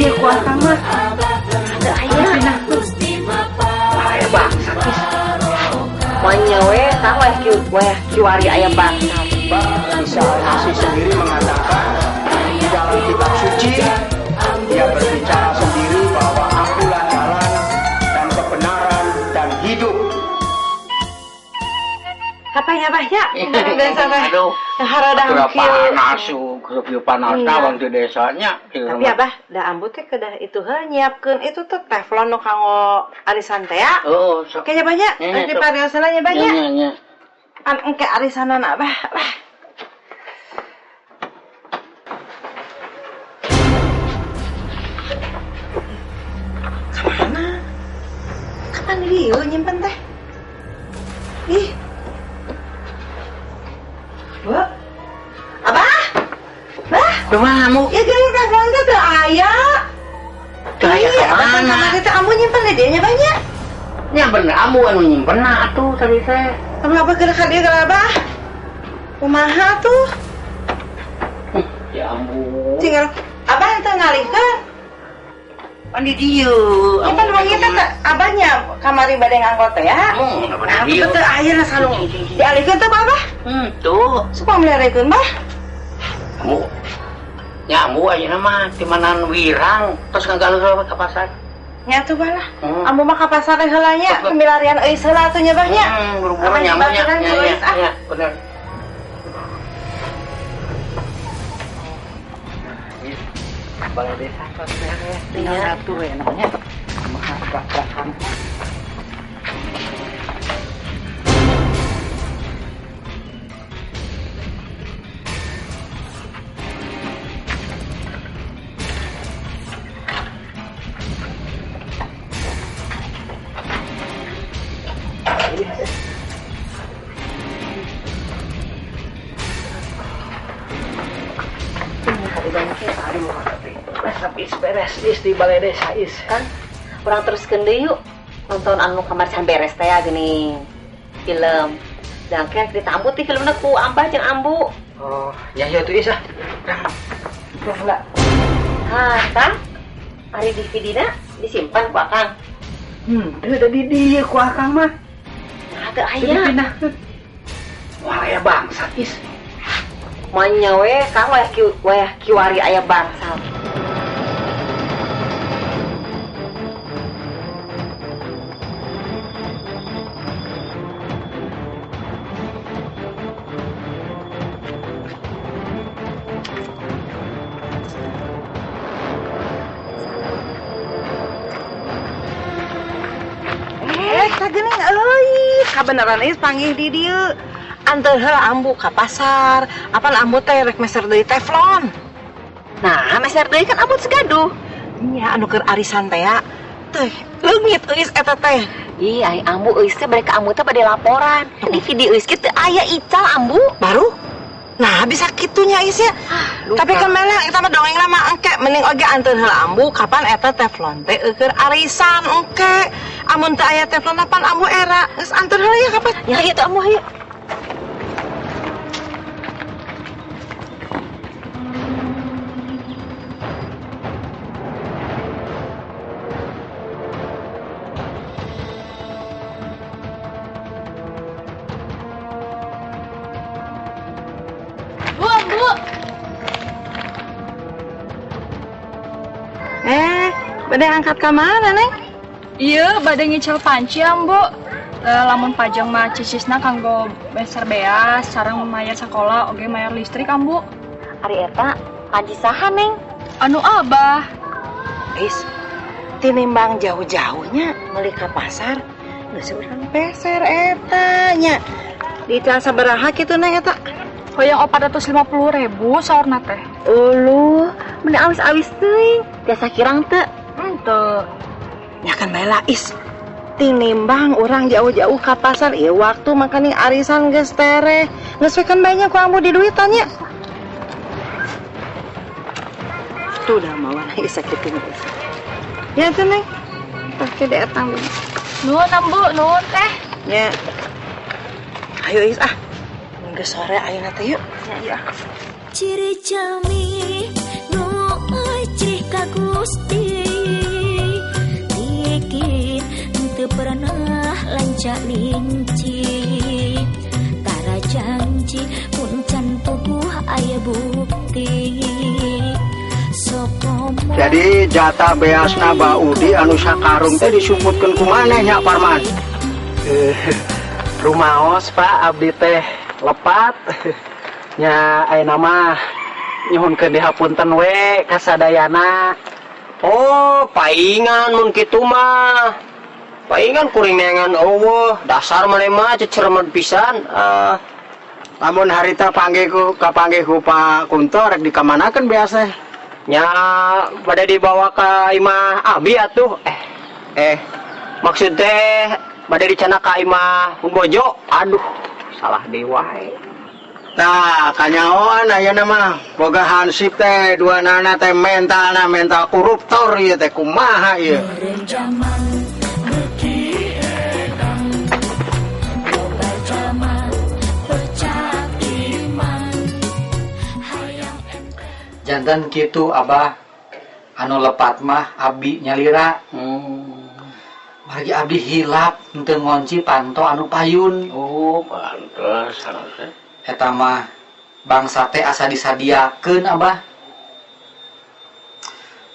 dieu ku akang mah. Teu aya. Aya bangsat is. Manya we kang wayah kiwari aya bangsat. Isa Al-Masih sendiri mengatakan di dalam kitab suci dia berbicara sendiri bahwa akulah jalan dan kebenaran dan hidup. Katanya bah ya, desa teh. Aduh, haradang kieu. Panas, kieu panasna bang di desanya. Tapi abah, da ambu teh kedah itu heuh nyiapkeun itu tuh teflon nu kanggo arisan teh ya. Oh, kayaknya banyak, di pariosana nya banyak. Nya. An engke arisanana abah. Bah. Kamana? Kapan dieu nyimpen teh? Ih. Bu. Abah? Bah? Kumaha mu? Ya geuning teflon teh teu aya. Teu aya ka mana? Kamari teh ambu nyimpen di dieu nya banyak. Nya bener ambu anu nyimpenna atuh tadi teh. Kamu apa geura ka dieu ka abah? Kumaha tuh? Ya ampun. Tinggal abah teu ngalihkeun. Pan di dieu. Ini pan wangi teh abahnya kamari bade nganggo teh ya. Nah, teu teu aya na salung. Dialihkeun teh abah? Tuh. Suka melerekeun bah? Ambu. Nya ambu ayeuna mah ti manan wirang tos ngagaleuh ka pasar. Nya tuh bah lah. Ambu mah ka pasar teh heula nya, milarian euis heula atuh nya bah nya. Buru-buru nya nya. Nya, bener. Balai desa tos beres, tinggal satu we namanya. Kumaha prak-prakan. Beres is di balai desa is kan kurang teruskeun deui yuk nonton anu kamar can beres teh gini film dan kayak ditambut di filmna ku Ambah jeung Ambu. Oh ya ya tuh is ah lah ha kan ari DVD-na disimpan ku akang. Teu da di dieu ku akang mah. Nah teu aya dipindahkeun. Wah aya bangsat is. Manya we kang wayah kiwari aya bangsat. Geuning euy, kabeneran is panggih di dieu. Anteur heula ambu ka pasar, apan ambu teh rek meser deui teflon. Nah, meser deui kan ambu segaduh. Nya anu keur arisan teh ya. Teh leungit euis eta teh. Ih, ai ambu euis teh bade ka ambu teh bade laporan. Di video euis kieu teu aya ical ambu. Baru? Nah, bisa kitunya is ya. Tapi kan mana eta mah dongeng lama engke mending oge anteur heula ambu kapan eta teflon teh keur arisan engke. Amun teu aya teflon apan ambu era geus anteur heula ya kapan. Ya ieu teh ambu hayu. Bade angkat ke mana, Neng? Iya, bade ngicil panci, Ambu. Lamun pajang mah cicisna kanggo beser beas, sareng mayar sekolah, oge mayar listrik, Ambu. Ari eta panci saha, Neng? Anu abah. Is, tinimbang jauh-jauhnya meuli ka pasar, geus urang peser eta nya. Dical sabaraha kitu, Neng eta? Hoyong 450.000 saurna teh. Uluh, meni awis-awis teuing. Tiasa kirang teu? Henteu. Ya kan bae lah is. Tinimbang urang jauh-jauh ka pasar ieu waktu makaning arisan geus tereh. Geus we kan bae nya ku ambu di duitan nya. Tuh dah mawan is sakitu nya. Ya tuh Neng. Pake datang. Nuhun ambu, nuhun teh. Nya. Ayo is ah. Geus sore ayeuna teh yuk. Ya. Ciri jami nu acih ka ka Gusti Tikin teu pernah lancak linci Tara janji mun can puguh aya bukti. Jadi jatah beasna Bah Udi anu sakarung teh disumputkeun ku maneh nya Parman? Rumaos Pak, abdi teh lepat. Nya ayeuna mah nyuhunkeun dihapunten we ka sadayana. Oh, paingan mun kitu mah. Paingan kuring neangan eueuh, dasar maneh mah cecermet pisan. Lamun harita panggih ku kapanggih ku Pak Kunto rek dikamanakeun beas teh? Nya pada dibawa ke imah abi atuh. Maksud teh pada dicana ka imah Bojo. Aduh, salah deui wae. Tah, kanyahoan ayeuna mah boga hansip teh dua nana teh mentalna mental koruptor ieu teh kumaha ieu. Jantan kitu Abah anu lepat mah abi nyalira. Margi abdi hilap henteu ngonci panto anu payun. Oh, pantes teh. Eta mah bangsa teh asa disadiakeun Abah.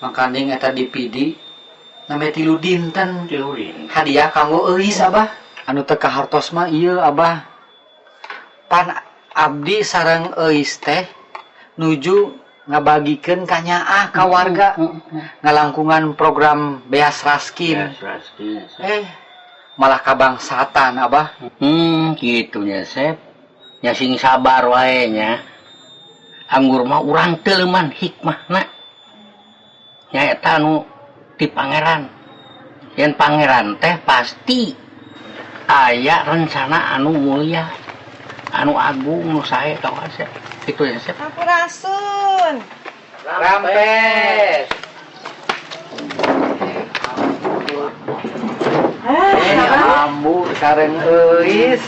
Makaning eta dipidi name 3 dinten. Hadiah kanggo euis Abah. Anu teu kahartos mah ieu Abah. Pan abdi sareng euis teh nuju ngabagikeun ka nyaah ka warga ngalangkungan program beas raskin. Malah kabangsatan Abah. Kitu nya Sep. Nya sing sabar wae nya. Anggur mah urang teu leuman hikmahna. Nya eta anu ti pangeran. Yen pangeran teh pasti aya rencana anu mulia, anu agung nu sae kawas. Itu ya, Sep. Sampurasun. Rampes. Ambu sareng euis.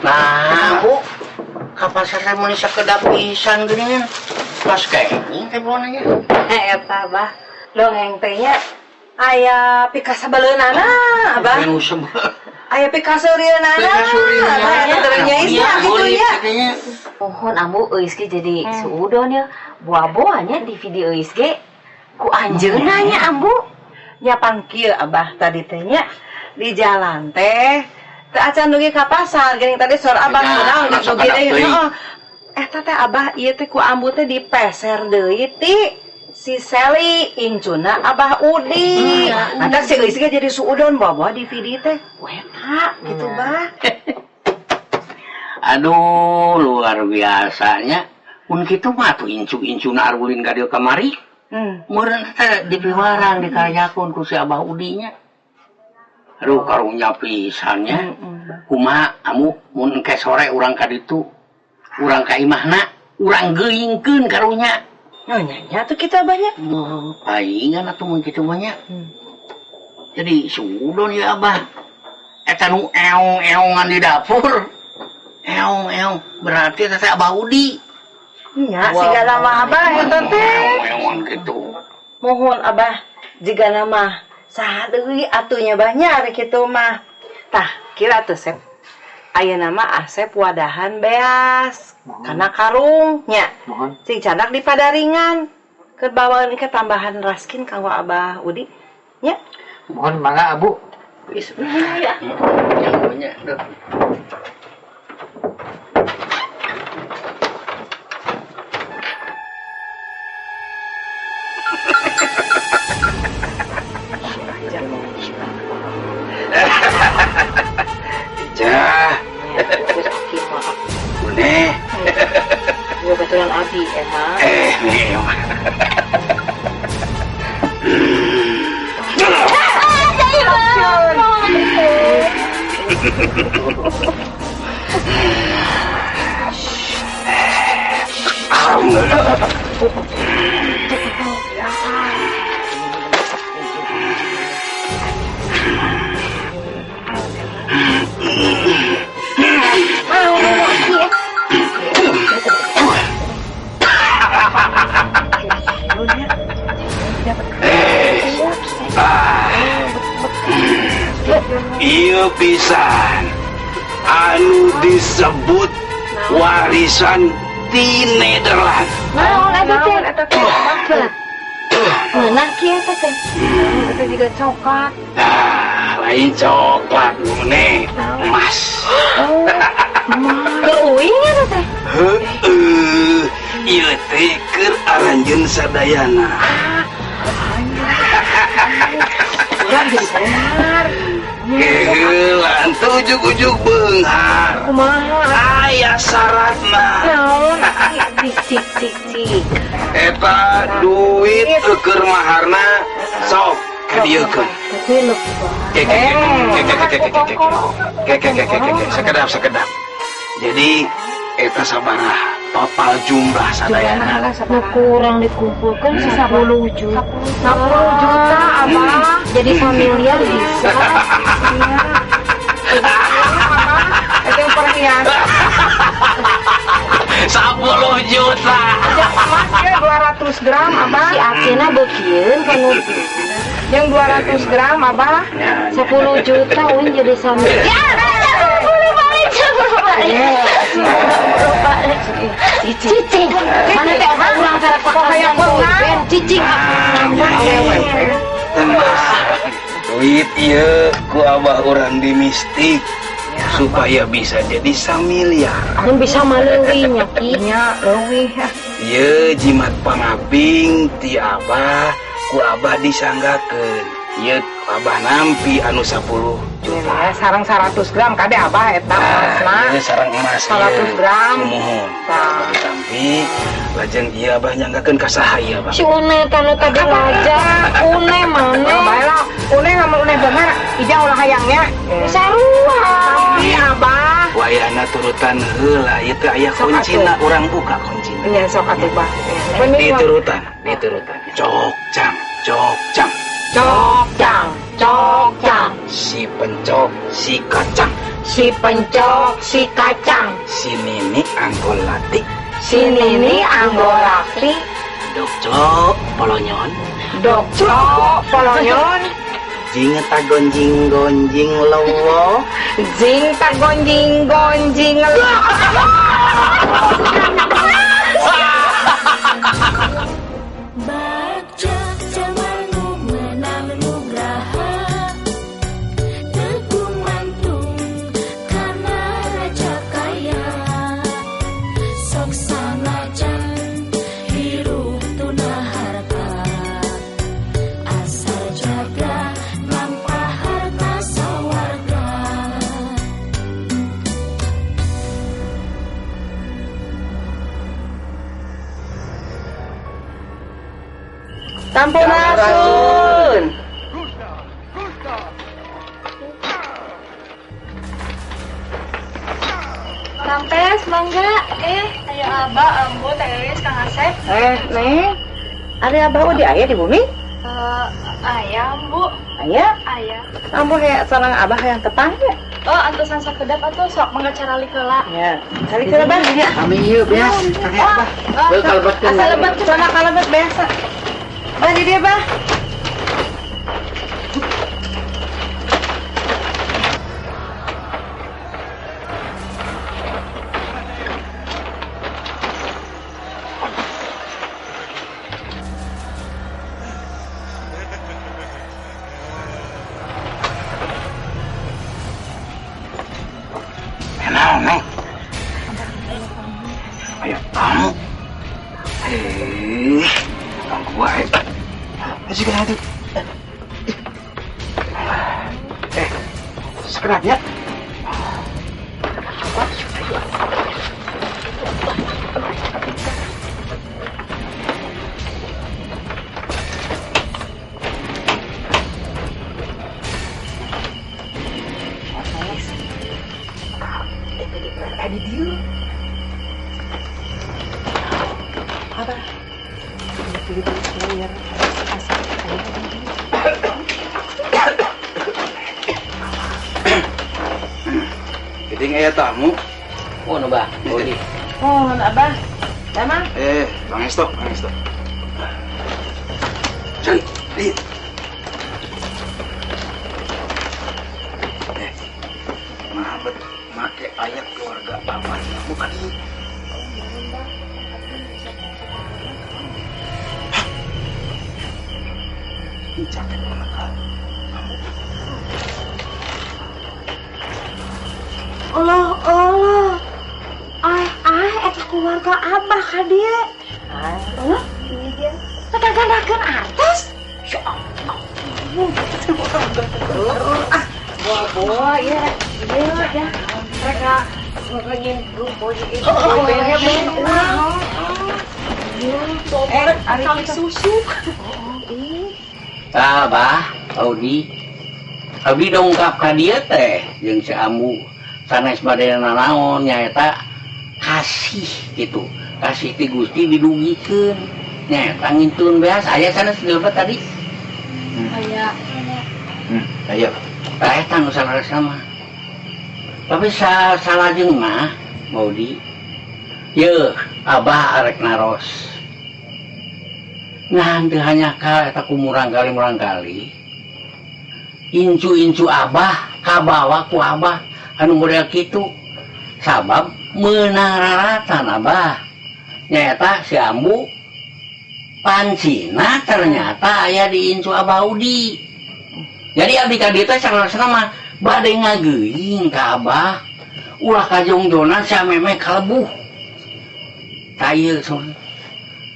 Nah, Bu, ka pasar teh meuni sakedap pisan geuningan. Pas kenging teh bulannya. Eta Abah, dongeng teh nya aya pikasabeleunana, Abah. Aya pikaseurieunana. Abah eta teh nya isia kitu nya. Mohon ambu euis ge jadi suudon ya. Boa-boanya di video euis ge ku anjeunna nya ambu. Nya pangkieu Abah tadi teh nya di jalan teh teu acan dugi ka pasar geuning tadi sor Abah kunaon geus dugi deui. Heeh. Eta teh Abah ieu teh ku ambu teh dipeser deui ti si Seli incuna Abah Udi. Nanti si euis ge jadi suudon boa-boa di video teh. Weta gitu Bah. Aduh, luar biasanya. Mun kitu mah tuh incu-incuna argulin ka dieu kamari. Meureun teh dipiwarang dikayakeun ku si Abah Udinya. Aduh, karunya pisan nya. Kumaha amu mun engke sore urang ka ditu, urang ka imahna, urang geuingkeun karunya. Oh, nya atuh kitu Abahnya. Oh, paingan atuh mun kitu mah nya. Jadi suudon ya Abah. Eta nu eong-eongan di dapur. Eong-eong berarti teh Abah Udi. Nya sigana mah Abah eta teh. Eong-eongan kitu. Mohon Abah jigana mah saha deui atuh nya Bah nya ari kitu mah. Tah, kira atuh Sep. Ayeuna mah Asep wadahan beas kana karung nya. Cing candak di padaringan. Keur bawaeun ke tambahan raskin kanggo Abah Udi nya. Mohon mangga Abu. Bismillah ya. Nya duh. Ijah. Une. Gua betulan abi emang. Nih. Ieu pisan anu disebut warisan di Nederland. Naon eta teh? Ngeunah kieu eta teh. Eta juga coklat. Nah, lain coklat ngene, emas. Oh, emas. Keur uing eta teh. Heueuh, ieu teh keur aranjeun sadayana. Urang jadi beunghar. Heula, teu ujug-ujug beunghar. Kumaha? Aya syaratna. Naon? Cik cik cik. Eta duit keur maharna sok kadieukeun. Ke sekedap. Jadi eta sabaraha total jumlah sadayana? Nu kurang dikumpulkan 10 juta. 10 juta abah. Jadi familiar bisa. Iya. Itu perhiasan. 10 juta. Emas ya 200 gram abah. Si Acena bekieun kanu yang 200 gram abah. 10 juta uing jadi sama. Ya, boleh balik, balik. Cicing. Mana teh urang cara hayang beunghar. Cicing. Duit ieu ku abah urang di mistik supaya bisa jadi 1 miliar. Mun bisa mah leuwih nya Ki. Nya leuwih. Ieu jimat pangaping ti abah ku abah disanggakeun. Ieu abah nampi anu 10 juta. Sareng 100 gram kade abah eta emasna. Ieu sareng emas 100 gram. Sumuhun. Abah ditampi lajeng ieu abah nyanggakeun ka saha ieu abah. Si Une tanu tadi ngajak. Une mana? Bae Une lamun une beunghar ijang ulah hayangnya. Sarua. Tapi abah wayahna turutan heula ieu teh aya kuncina urang buka kuncina. Nya sok atuh bah. Diturutan, diturutan. Cokcang, cokcang. Cokcang, cokcang. Si pencok, si kacang. Si pencok, si kacang. Si nini anggolati. Si nini anggolati. Dokcok polonyon. Dokcok polonyon. Jing ta gonjing gonjing lowo. Jing ta gonjing gonjing lowo. Bagja jaman nu menang nugraha teu gumantung kana raja kaya sok sanajan hirup tuna harta asal jaga nampa harta sawarga. Sampurasun. Rampes, mangga. Ayo abah, ambu, Teh Elis, Kang Asep. Neng. Ada abah di aya di bumi? Aya, ambu. Aya? Aya. Ambu hayang sareng abah hayang tepang ya? Oh, antosan sakedap atuh sok mangga caralik heula. Ya. Calik heula bah. Ya. Kami ieu beas, kakek abah. Heuh kalebetkeun. Asal lebet sana kalebet biasa. Bah di dia bah. Naon, Neng? Ayo kamu. Gua sekedap ya. Apa? Jadi aya tamu. Oh, nu bah. Boleh. Oh, abah. Damang. Bang Esto, Bang Esto. Cari, lihat. Aya keluarga abah bukan ieu. Catat mana kamu. Allah Allah. Ah eta keluarga abah ka dieu. Ah, iya. Teh gandakeun artos. Ya Allah. Ah, boa ya. Iya ya. Mereka ngajin rumput itu. Ari susu. Ah, bah, Audi. Abdi dongkap ka dieu teh jeung si Ambu. Sanes bade nanaon nyaeta kasih gitu. Kasih ti Gusti didugikeun. Nyaeta ngintun beas aya sanes dilebet tadi. Aya. Aya. Tah eta nu saleresna mah. Tapi salajeng mah Maudi. Yeuh, Abah arek naros. Nah, teu hanya ka eta ku murang kali. Incu-incu Abah kabawa ku Abah anu model kitu. Sabab meunang raratan Abah. Nyaeta si Ambu pancina ternyata aya di incu Abah Udi. Jadi abdi ka dieu teh saleresna mah bade ngageuing ka Abah. Ulah kajongjonan si Ameme kalebuh. Tah ieu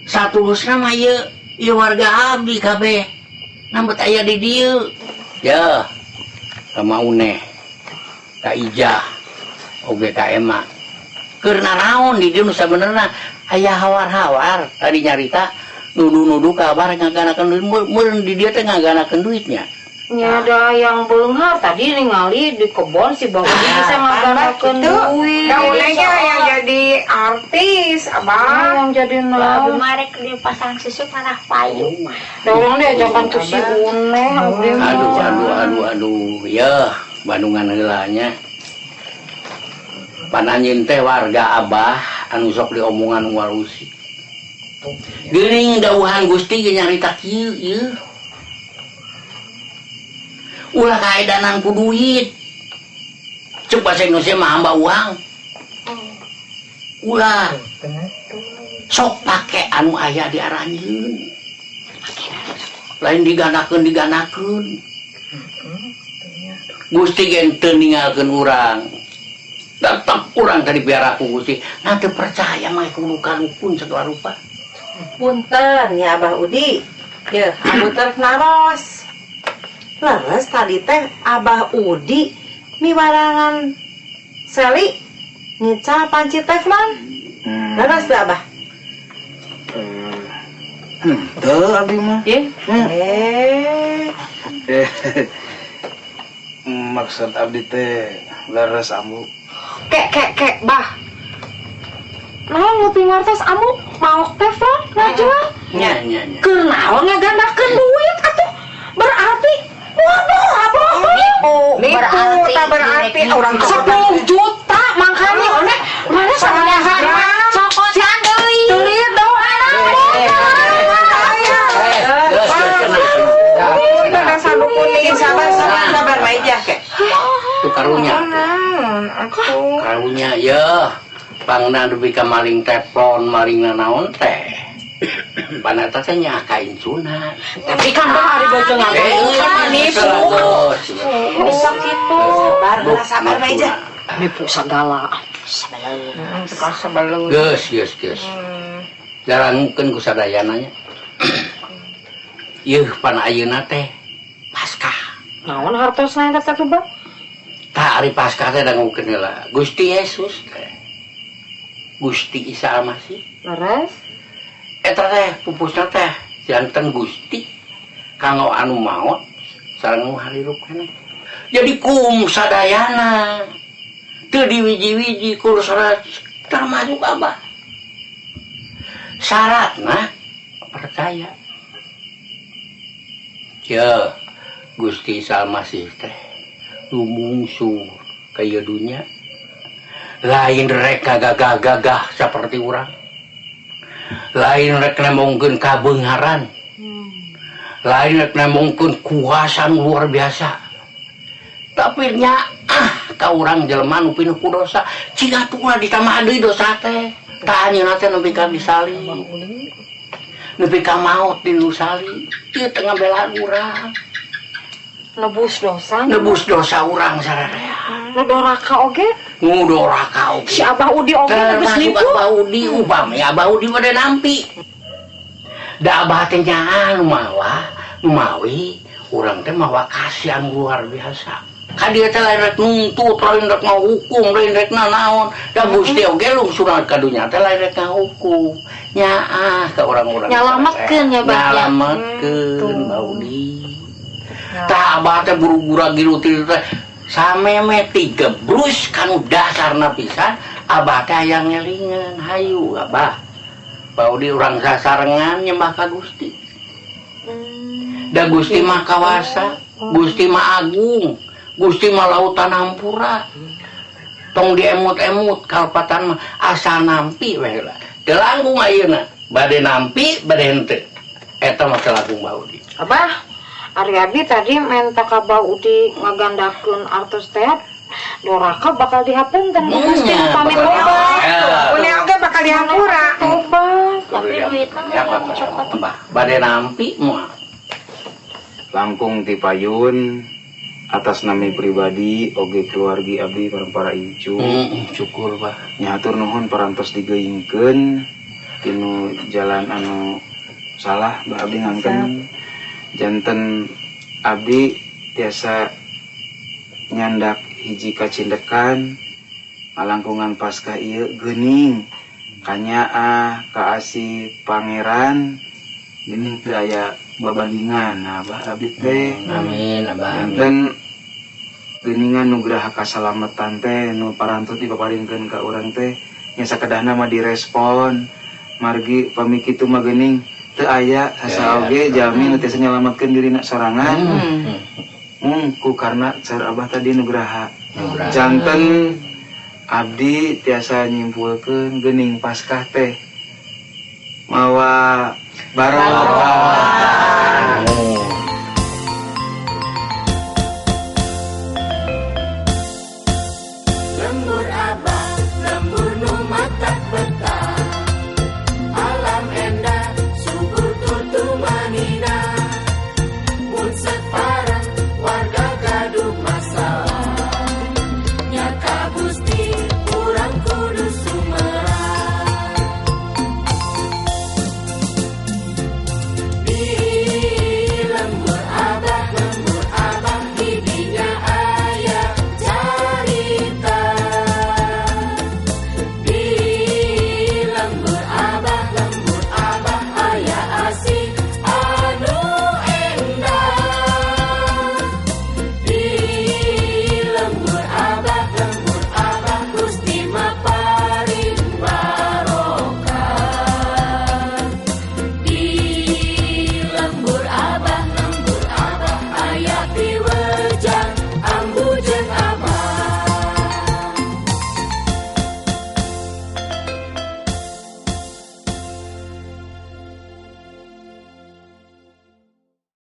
satulusna mah ieu warga abdi kabeh. Nambet aya di dieu. Ya, ka Mauneh, ka Ijah, oge ka Ema. Keur naraon di dieu nu sabenerna aya hawar-hawar tadi nyarita nuduh-nuduh ka Abah ngaganakeun duit meureun di dieu teh ngaganakeun duitnya. Nya ada yang beunghar tadi ningali di kebon si Bang Udi bisa ngaganakeun duit. Da unehnya yang jadi artis, Abah. Yang jadi naon? Abah marek di pasang susu malah payu. Da urang diajakan ku si Uneh abdi mah. Aduh aduh aduh aduh. Yeuh, Bandungan heula nya. Pan anjeun teh warga Abah anu sok diomongan warusi. Geuning dawuhan Gusti ge nyarita kieu ieu. Ulah kaedanan ku duit. Cek bahasa Indonesia mah hamba uang. Ulah. Sok pake anu aya di aranjeun. Lain diganakeun. Gusti ge teu ninggalkeun urang. Tetep urang tadi biar aku Gusti. Nah teu percaya mah kudu kalukun segala rupa. Punten ya Abah Udi. Yeuh, ambu teh naros. Leres tadi teh Abah Udi miwarangan Seli ngical panci teflon. Leres teh Abah? Henteu abdi mah. Maksud abdi teh leres ambu. Kek kek kek bah. Naon ngopi ngartos ambu maok teflon ngajual? Nya nya nya. Keur naon ngagandakeun duit atuh? Berarti bodoh abah. Nipu, tak berarti orang 10 juta makanya one mana sabaraha cokotan deui. Teulit doa. Sabar sabar sabar Maijah ke. Tuh karunya. Karunya yeuh. Pangna dupi ka maling teflon, maling nanaon teh. Panata teh nya ka incuna. Tapi kan bah ari baju ngabung nipu. Bisa kitu. Sabar, sabar Maijah. Nipu sagala. Sabalung. Geus, geus, geus. Jalankeun ku sadayana nya. Yeuh pan ayeuna teh Paskah. Naon hartosna eta teh Bang? Tah ari Paskah teh dangukeun heula. Gusti Yesus teh. Gusti Isa Almasih. Leres? Eta teh pupusna teh janten Gusti kanggo anu maot sareng nu harirup keneh. Jadi kum sadayana teu diwiji-wiji kur termasuk Abah. Syaratna percaya. Ya, Gusti Isa Almasih teh lumungsur ka ieu dunya. Lain rek gagah-gagah seperti urang. Lain rek nembongkeun kabeungharan. Lain rek nembongkeun kuasa luar biasa. Tapi nyaah ka urang jelema nu pinuh ku dosa. Cing atuh ulah ditambah deui dosa teh. Tah anjeunna teh nepi ka disalib. Nepi ka maot di nu salib. Ieu teh ngabelaan urang. Nebus dosa. Nebus dosa urang sararea. Nu doraka oge? Nu doraka oge. Si Abah Udi oge geus nipu. Abah Udi upami Abah Udi mah nampi. Da Abah teh nyaah nu mawa, nu mawi urang teh mawa kasihan luar biasa. Ka dieu teh lain rek nuntut, lain rek ngahukum, lain rek nanaon. Da Gusti oge lungsuran ka dunya teh lain rek ngahukum. Nyaah ka urang-urang. Nyalametkeun nya Bah. Nyalametkeun Abah Udi. Tah Abah teh buru-buru gilu teh sameme tigebrus kanu dasarna pisan Abah teh hayang ngelingan hayu Abah. Baudi urang sasarengan nyembah ka Gusti. Da Gusti mah kawasa, Gusti mah agung, Gusti mah lautan hampura. Tong diemut-emut kalpatan mah asal nampi we lah. Teu langkung ayeuna, bade nampi bade henteu. Eta mah teu langkung Baudi. Abah, ari abi tadi menta ka Baudi ngagandakeun artos teh doraka bakal dihapunten ku Gusti upami tobat. Une oge bakal dihampura. Tobat. Tapi duitna mah cokot. Bade nampi moal. Langkung ti payun atas nami pribadi oge keluargi abdi bareng para incu. Syukur Bah. Nya hatur nuhun parantos digeingkeun tinu jalan anu salah bah abdi ngangken. Janten abdi tiasa nyandak hiji kacindekan ngalangkungan Paskah ieu geuning kanyaah ka asih pangeran geuning teu aya babandingan. Nah, Abah abdi teh amin Abah. Janten geuningan nugraha kasalametan teh nu parantos dipaparinkeun ka urang teh nya sakedahna mah direspon margi pami kitu mah geuning teu aya sasa oge jalmi nu tiasa nyalametkeun dirina sorangan. Mungku karena car Abah tadi nugraha. Janten abdi tiasa nyimpulkeun geuning Paskah teh mawa barokah.